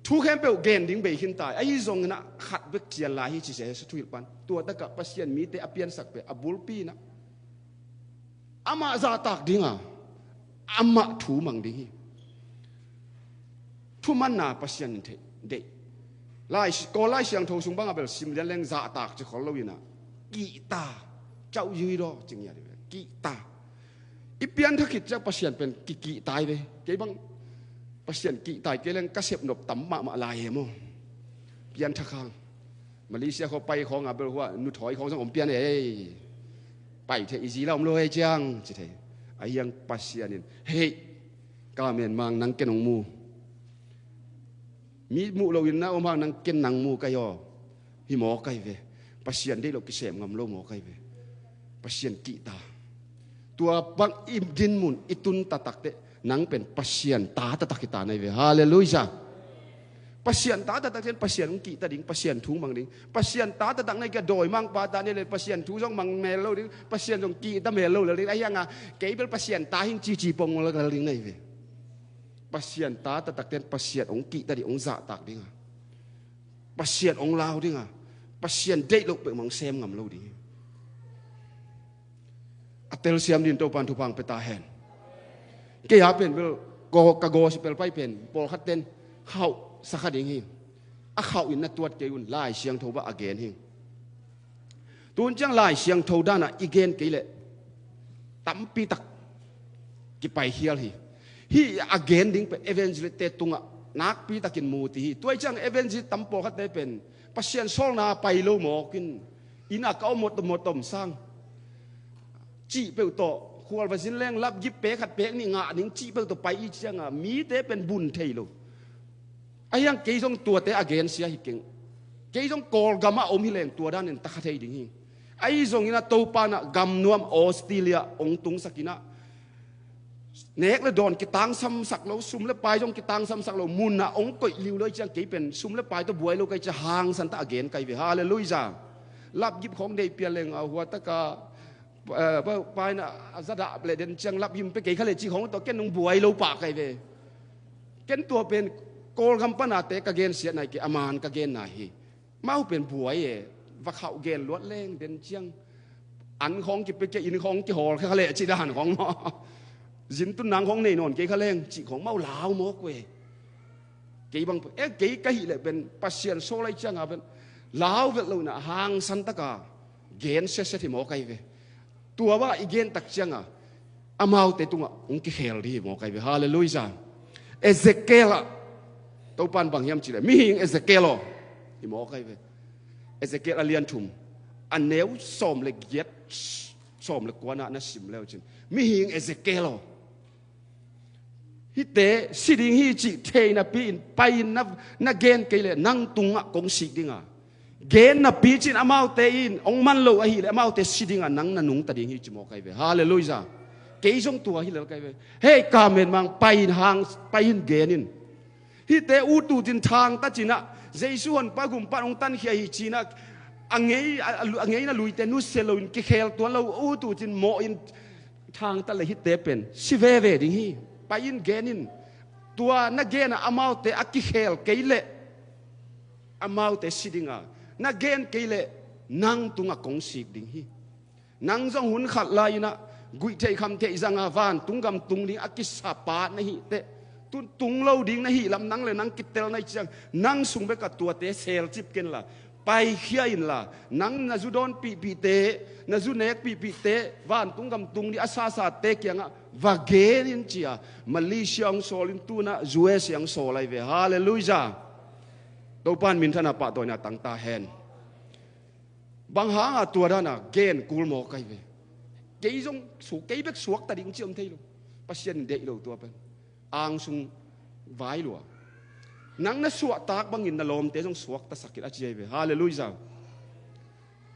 thu khempeuh gen ding bei khin tai ahi zonginah khat bek cian lai hi ci Jesu thuhilh pan tua takah Pasian mite a piansak pen a bulpi inah Amah zahtak dinga, amah thu mang ding hi. Thumanna Pasian in thei deih. Lai, Kawl Lai Siangtho sung banga bel sim lian leng zahtak ci khol lo ina, kihta, cauh yui daw ci ngiat hi ve, kihta. I pianthak khit ciang Pasian pen kikihta hi ve. Kei bang Pasian kihta hi kei leng ka sep nop tam mahmah lai hi maw. Pianthak hang Malaysia khua pai khawng a bel hua nuthawi khawng zong om pian ei. Pai thei i zi la om lo ei ciang ci thei. A hiang Pasian in hei, ka men mang nang ken hong mu. Mi muh loin na om hang nang ken nang mu kai aw. Hi maw kai ve. Pasian deih lo kisem ngam lo maw kai ve. Pasian kihta. Tua bang i dinmun i tun taktak teh nang pen Pasian ta taktak hi ta nai ve. Halleluiah. Pasian ta taktak cian Pasian hong kihta ding, Pasian thu mang ding. Pasian ta taktak nai kia dawimangpa ta ni le Pasian thu zong mang mel lo ding, Pasian zong kihta mel lo le ding. A hianga kei bel Pasian ta hing cici pong lo ding nai ve. Pasian ta taktak cian Pasian hong kihta ding, hong zahtak dinga, Pasian hong lau dinga, Pasian deih loh peuhmah hong sem ngam lo ding. A telsiam din Topan thupha hong pia ta hen. Kei a pen bel ka gospel pai pen pawlkhat ten khauh sakha ding hi. A khauh in na tuat kei un, Lai Siangtho bah a gen hi. Tun ciang Lai Siangtho dana i gen kei leh tampi tak kipai hial hi. Hih a gen ding pen evangelist te tungah nakpi takin mu ti hi. Tua i ciang evangelist tam pawlkhatte pen Pasian sawlna pai lo mawkin, ina ka om mawtawm mawtawm sang cih peuh tawh, khual va zin leng lapgip pek khat pek nih ngah ning cih peuh tawh pai i cianga mite pen bun thei lo. A hiang kei zong tuate a gensia hi keng. Kei zong Kawlgamah om hi leng tua danin takha thei ding hi. Ahi zongin a Topa na gamnuam Australia hong tungsak inah nek le dawn kitangsamsak lo, sum le pai zong kitangsamsak lo, munah hong koih liu lo i ciang kei pen sum le pai tawh buai lo kai cia hangsan tah a gen kai ve. Halleluiah. Lapgip khawng deih pial leng a huataka, eh, pa, paina a zadah le den ciang lapgim pe kei kha le cih khawng tawh ken nong buai lo pah kai ve. Ken tua pen Kawlgam panate ka gensiat nai kei, a man ka gen nai hi. Mau pen buai e, va khauh gen luat leng den ciang an khawng kipe kia inn khawng kihawl kha leh cih dan khawng maw? Zin tun nang khawng nei nawn kei kha leng cih khawng mau lau mawk uh e. Kei bang e, kei ka hih leh pen Pasian sawl lai cianga pen lau velh lo inah hangsan taka gen siasia hi mawk ai ve. Tua bah i gen tak cianga amaute tungah hong kikhel dih hi mawk ai ve. Halleluiah. Ezekiel ah Topan bang hiam cileh mihing Ezekiel aw hi mawk ai ve. Ezekiel a lian thum, a neu sawm le giat, sawm le kuana na sim leu cin, mihing Ezekiel aw, hihte si ding hi cih thei napi-in pai-in na, na gen kei leh nang tungah kong sik dinga, gen napi cin amaute in hong man lo ahileh amaute si dinga nang na nungta ding hi ci mawk ai ve. Halleluiah. Kei zong tua hi lel kai ve. Hei, ka men mang pai-in hang, pai-in gen in. Hihte ututin thangta cinah Jesu honpa gumpa hong tankhia hi cinah a ngei, a, a ngeina luite nusia loin kikhel tuan lo ututin mawhin thangta le hihte pen si veve ding hi. Pai-in gen in. Tua na gena amaute a kikhel kei leh amaute si dinga, na gen kei leh nang tungah kong sik ding hi. Nang zong hun khat lai-inah guihtheih khamtheih zanga vantung gam tung ding a kisa pa na hih teh, tu tung lo ding na hih lam nang le nang kitel na hih ciang nang sung bekah tuate selcip kenla, paikhia inla, nang na zu dawn pihpihte, na zu nek pihpihte vantung gam tung ding a sasate kiangah va gen in cia Malaysia hong sawl in tunah U S A hong sawl ai ve. Halleluiah. Topan minthana pahtawina tangta hen. Bang hanga tua dana gen kul mawk ai ve. Kei zong su, kei bek suakta ding ci om thei lo. Pasian in deih lo tua pen angsung vai lua. Nang na suahtak bangin na lawmte zong suakta sakit a ci ai ve. Halleluiah.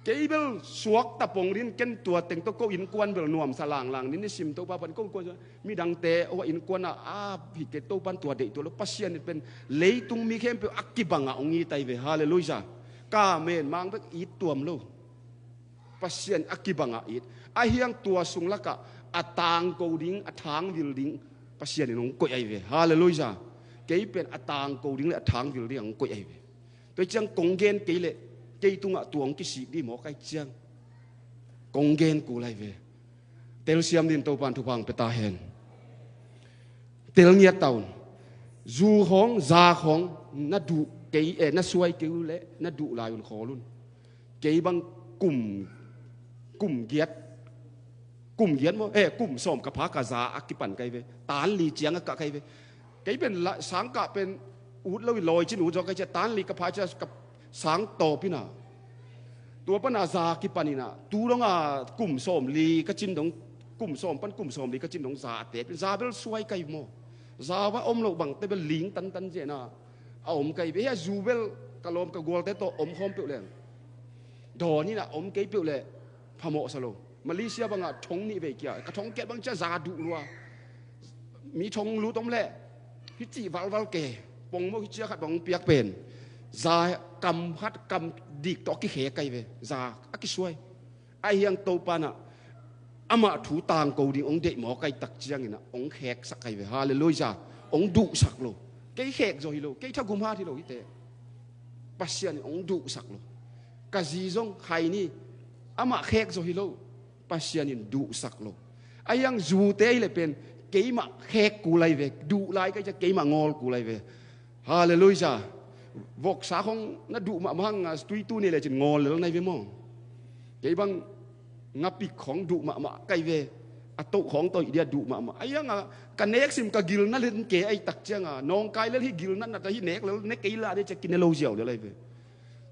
Kei bel suakta pong din ken tua teng tawh ko innkuan bel nuamsa langlang din i sim Topa pan ko innkuan midangte aw innkuan a a hi kei Topan tua deih tua lo Pasian in pen leitung mi khempeuh a kibangah hong it ai ve. Halleluiah. Ka men mang bek it tuam lo. Pasian a kibangah it. A hiang tua sung lakah a tangko ding, a thangvil ding Pasian in hong koih ai ve. Halleluiah. Kei pen a tangko ding le a thangvil ding hong koih ai ve. Tua ciang kong gen kei leh kei tungah tua hong kisik dih mawk ai ciang kong gen kul ai ve. Telsiam din Topan thupha pia ta hen. Tel ngiat ta un. Zu khawng, za khawng na duh kei, eh, na suai kei uh leh na duh lai un khawl un. Kei bang kum, kum giat, kum giat maw, eh, kum sawm ka pha ka za a kipan kai ve. Tan li ciang a kah kai ve. Kei pen la, sang kah pen ut lo i lawi cin ut zaw kai cia, tan li ka pha cia ka sang tawp ina. Tua pana za kipan ina, tu dong a kum sawm li ka cin dong, kum sawm pan kum sawm li ka cin dong za a tek, za bel suai kai maw. Za va om lo bang te bel ling tantan zena a om kai ve. Hia zu bel ka lawm ka gualte tawh om khawm peuh leng. Dawn ina om kei peuh leh phamawh sa lo. Malaysia bangah thong nih vei kia, ka thong kiat bang cia za duh lua. Mi thong lut om leh hi cih valval ke, pongmawh hi cia khat bang hong piak pen. Za kam khat kam dik tawh a kikhek kai ve. Za a kisuai. Ahi hang Topa nah amah thu tangko ding hong deih mawk kai tak ciangin ah hong kheksak kai ve. Halleluiah. Hong duhsak lo. Kei khek zaw hi lo, kei thagum hat hi lo hite. Pasian in hong duhsak lo. Ka zi zong khai ni, amah khek zaw hi lo. Pasian in duhsak lo. Ahi hang zute hi leh pen keimah khek kul lai ve, duh lai kai cia keimah ngawl kul lai ve. Halleluiah. Voksa khong na duh mahmah hang a, tuitu nei lecin ngawl lel nai ve maw. Kei bang ngapik khong duh mahmah kai ve. A toh khong toih dia duh mahmah. Ahi hang a ka nek sim ka gil na len ke ahi tak ciang a, nawngkai lel hi gil na nat ahi nek lel ne kei la de cia kine lo ziau lel ahi ve.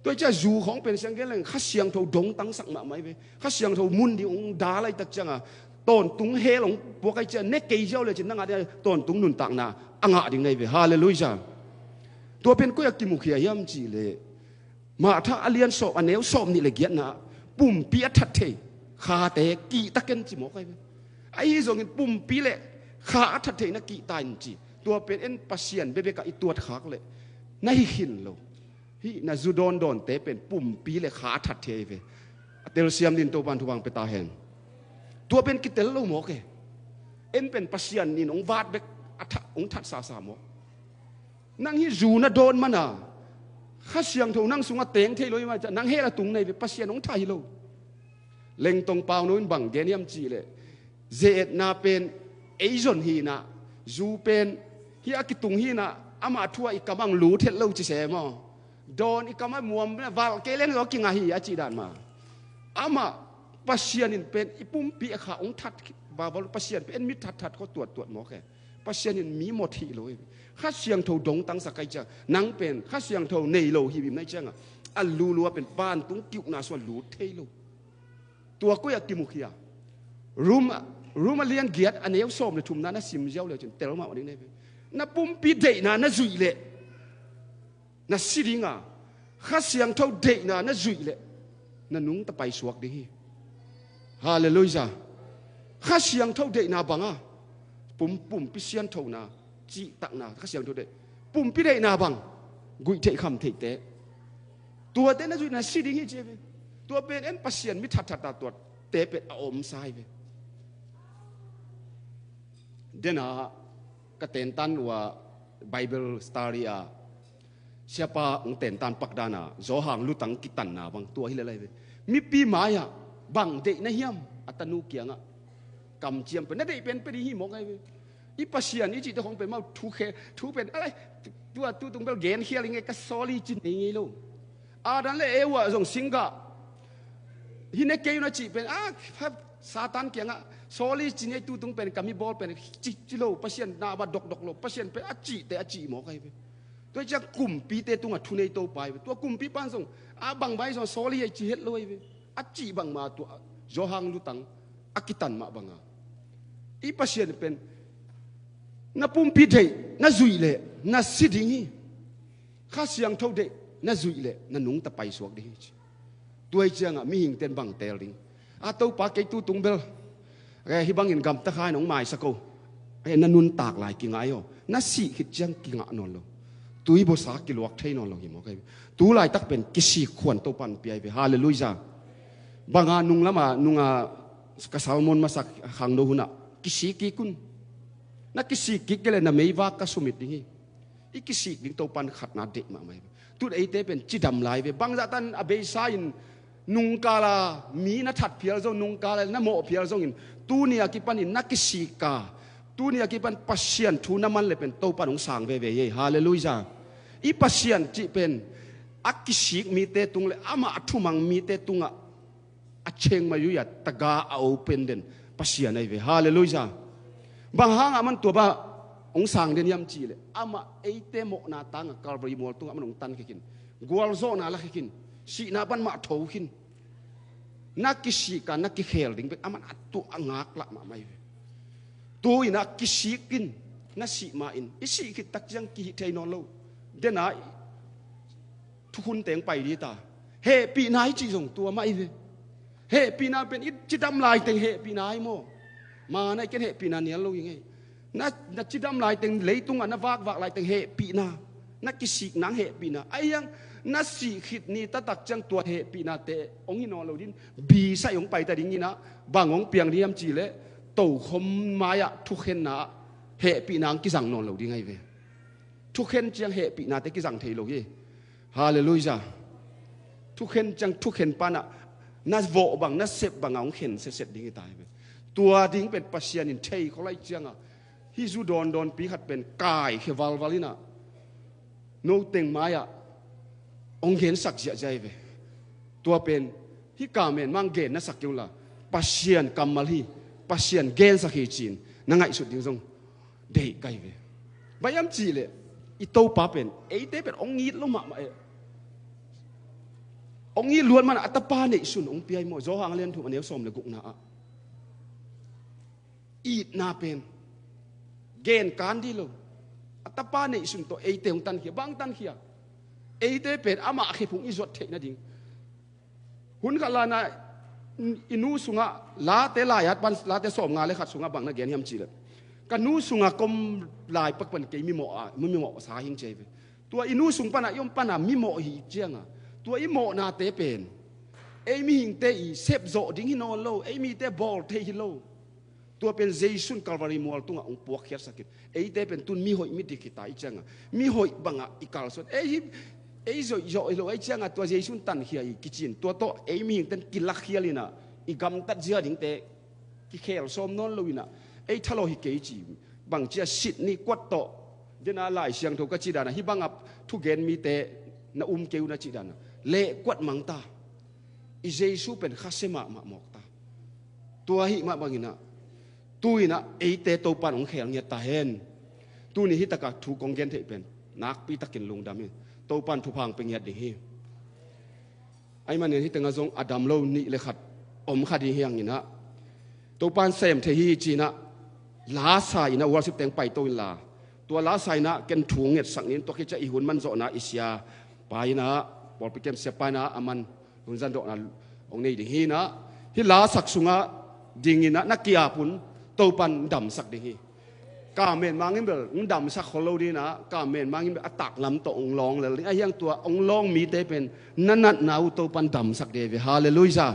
Tua cia zu khawng pen siang gen leng Kha Siangtho dong tangsak mahmah hi ve. Kha Siangtho mun ding hong dal ahi tak cianga tawntung hell hong puak ahi cia ne kei ziau lecin nang a ding tawntung nuntakna a ngah ding na hi ve. Halleluiah. Tua pen koi a kimukhia hiam cihleh Martha a lian sawm a neu sawm nih le giatna pumpi a that thei khate kihta ken ci mawk ahi ve. Ahi zongin pumpi le kha a that theina kihta in ci. Tua pen en Pasian bebek ah i tuat khak leh na hi khin lo. Hih na zu dawndawnte pen pumpi le kha a that thei ve. A telsiam din Topan thupha pia ta hen. Tua pen kitel lo mawk e. En pen Pasian in hong vat bek a that, hong that sasa mawk. Nang hih zu na dawn mana Kha Siangtho nang sungah teng thei lo hi mah ciah nang hell a tung na hi ve, Pasian hong that hi lo. Lengtong Pauno in bang gen hiam cihleh ze-etna pen ei zon hinah, zu pen hih a kitung hinah, amah thu ah i kam ang lut het lo ci se maw? Dawn i kam ah muam valh kei leng zaw kingah hi a cih dan mah. Amah Pasian in pen i pumpi a kha hong that, Pasian pen en mi thatthat khaw tuattuat mawk e. Pasian in mi mawt hih lo hi. Kha Siangtho dong tangsak kai ciang nang pen Kha Siangtho nei lo hih bim nai ciangah a lulua pen vantung kiuhna sungah lut thei lo. Tua koi a kimukhia? Rom, Rom a lian giat a neu sawm le thumna na sim ziau le cin tel mah ding na hi ve. Na pumpi deihna na zuih leh na si dinga, Kha Siangtho deihna na zuih leh na nungta paisuak ding hi. Halleluiah. Kha Siangtho deihna banga pum, pumpi sianthona cihtakna Kha Siangtho deih, pumpi deihna bang guih theih kham theihte, tuate na zuihna si ding hi ci hi ve. Tua pen en Pasian mi thatthat a tuatte pen a omsa hi ve. Dena ka tentan uh a Bible study a siapa hong tentan pakdana Zawhang lutang kitanna bang tua hi lelai ve. Mipi mai-ah bang deih na hiam a tanu kiangah kamciam pen na deih pen pe ding hi mawk ngai ve. I Pasian i cihte khong pen mau thu khe, thu pen alai tua tutung bel gen khial i ngei ka sawli cin ei ngei lo. Adam le Eva zong singgah hi ne kei uh na cih pen a Satan kiangah sawli cin ei tutung pen ka mi bawl pen ci, ci lo, Pasian na va dokdok lo, Pasian pen a cihte a cih mawk ahi ve. Tua ciang kumpite tungah thunei Topa hi ve. Tua kumpi pan zong a bangmah hi zong sawli ei ci het lo ahi ve. A cih bangmah tua Zawhang lutang a kitan mah banga i Pasian pen na pumpi deih na zuih leh na si ding hi. Kha Siangtho deih na zuih leh na nungta paisuak ding hi ci. Tua hi ciangah mihingten bang teel ding a Topa kei tutung bel hih bangin gamta kha in hong maisak o. Na nuntak lai kingai aw, na sih khit ciang kingah nawn lo. Tui buasa kiluak thei nawn lo hi mawk ahi. Tu laitak pen kisik khuan Topan pia hi ve. Halleluiah. Banga nung lama nunga ka sermon masak khangno hunah kisik kik un. Na kisik kik kei leh na meivak ka sumit ding hi. I kisik ding Topan khatna deih mahmah hi ve. Tut eite pen cidam lai ve. Bangzah tan a beisa in Nungkala mi na that phial zong, nungkala na mawh phial zongin, tuni a kipanin na kisik a, tuni a kipan Pasian thu na man le pen Topan hong sang veve hi. Halleluiah. I Pasian cih pen a kisik mite tung le amah a thumang mite tungah a cheng mai ui a taga a open den Pasian ahi ve. Halleluiah. Bang hangah man tua bang hong sang den hiam cih le amah eite mawhna tangah Calvary mual tungah man hong tankhia khin, gualzawhna lakhia khin, sihna pan mah tho khin. Na kisik a na kikhel ding bek aman a tuah a ngaklah mahmah hi ve. Tu-in a kisik in na sih ma-in i sih khit tak ciang kihih thei nawn lo. Dena thukhun teng pai dita. Hehpihna i cih zong tua mah hi ve. Hehpihna pen i cidam laiteng hehpihna hi maw? Mana i ken hehpihna nial lo hi ngei. Na, na cidam laiteng, leitungah na vakvak laiteng hehpihna, na kisik nang hehpihna. Ahi hang na sih khit ni taktak ciang tua hehpihnate hong hi nawn lo ding, bisai hong paita ding inah bang hong piang ding hiam cih leh tokhom mai-ah thukhenna hehpihna hong kizang nawn lo ding ahi ve. Thukhen ciang hehpihnate kizang thei lo hi. Halleluiah. Thukhen ciang thukhen panah na vawh bang na sep bangah hong khen setset ding hi ta hi ve. Tua ding pen Pasian in thei khol ahih cianga hih zu dawndawnpi khat pen kaikhia valval inah noteng mai-ah hong gensak ziahziah hi ve. Tua pen hih kamen mang gen na sak kei unla Pasian kammal hi, Pasian gensak hi ci-in na ngaihsut ding zong deih ka hi ve. Bang hiam cih leh i Topa pen eite pen hong it lo mahmah e. Hong it luat manah a tapa neihsun hong pia hi maw? Johan a lian thum a neu sawm le gukna ah itna pen gen kan dih lo. A tapa neihsun tawh eite hong tankhia, bang tankhia? Eite pen amah khephung i zuat theih nading. Hun khat lana i nu sungah Late lai-at pan, Late sawmnga le khat sungah bang na gen hiam cih leh ka nu sungah ka om lai pak pan kei mimawh a, mimawh sa hing ci hi ve. Tua i nu sung pana i om pana mimawh hi cianga tua i mawhnate pen ei mihingte i sepzawh ding hi nawn lo, ei mite bawl thei hi lo. Tua pen Jesu in Calvary mual tungah hong puakkhiatsak in eite pen tun mihoih midik hi ta i cianga mihoih bangah i kalsuan. Ei hi, ei zoihzawh hi lo ahih cianga tua Jesu in tankhia hi kici-in tua tawh ei mihingten kilakkhial inah i gamtat zia dingte kikhel sawm nawn lo inah ei thalawh hi kei ci. Bangcia sit ni kuat tawh dena Lai Siangtho ka cih danah hih bangah thugen mite na um kei un a cih danah leh kuat mangta. I Jesu pen khasia mahmah mawk ta. Tua ahih mah banginah tu-inah eite Topan hong khel ngiat ta hen. Tuni hitakah thu kong gen theih pen nakpi takin lungdam hi. Topan thupha hong pia ngiat ding hi. Ahih manin hih tengah zong a dam lo nih le khat om kha ding hi hanginah Topan sem thei hi ci-inah lasa inah worship teng paito inla tua lasa inah ken thu ngetsak nin tua khit ciah i hun manzawhna i sia pa inah pawlpi kem sia pa inah a man hun zandawhna hong nei ding hi inah hih lasak sungah ding inah na kiap un Topan damsak ding hi. Kamen mangin bel hong damsak khol lo ding inah kamen mangin bel a taklam tawh hong lawng lel ding ahi hang tua hong lawng mite pen na natna uh Topan damsak ding hi ve. Halleluiah.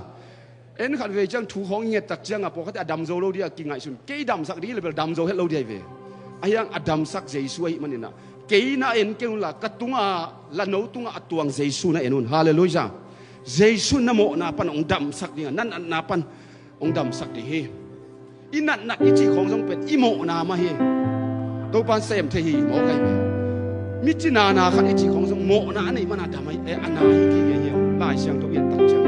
En khat vei ciang thu khawng i ngettak cianga pawlkhatte a damzo lo ding a kingaihsun kei damsak ding hi le bel damzo het lo ding ahi ve. Ahi hang a damsak Jesu ahih maninah kei na en kei unla ka tunga la no tungah a tuang Jesu na en un. Halleluiah. Jesu na mawhna pan hong damsak dinga na natna pan hong damsak ding hi. I natnat i cih khawng zong pen i mawhna mah hi. Topan sem thei hi mawk ahi ve. Mi cinana khat i cih khawng zong mawhna a neih mana dam ahi e a na hi kik hi. Lai Siangtho i ettak ciang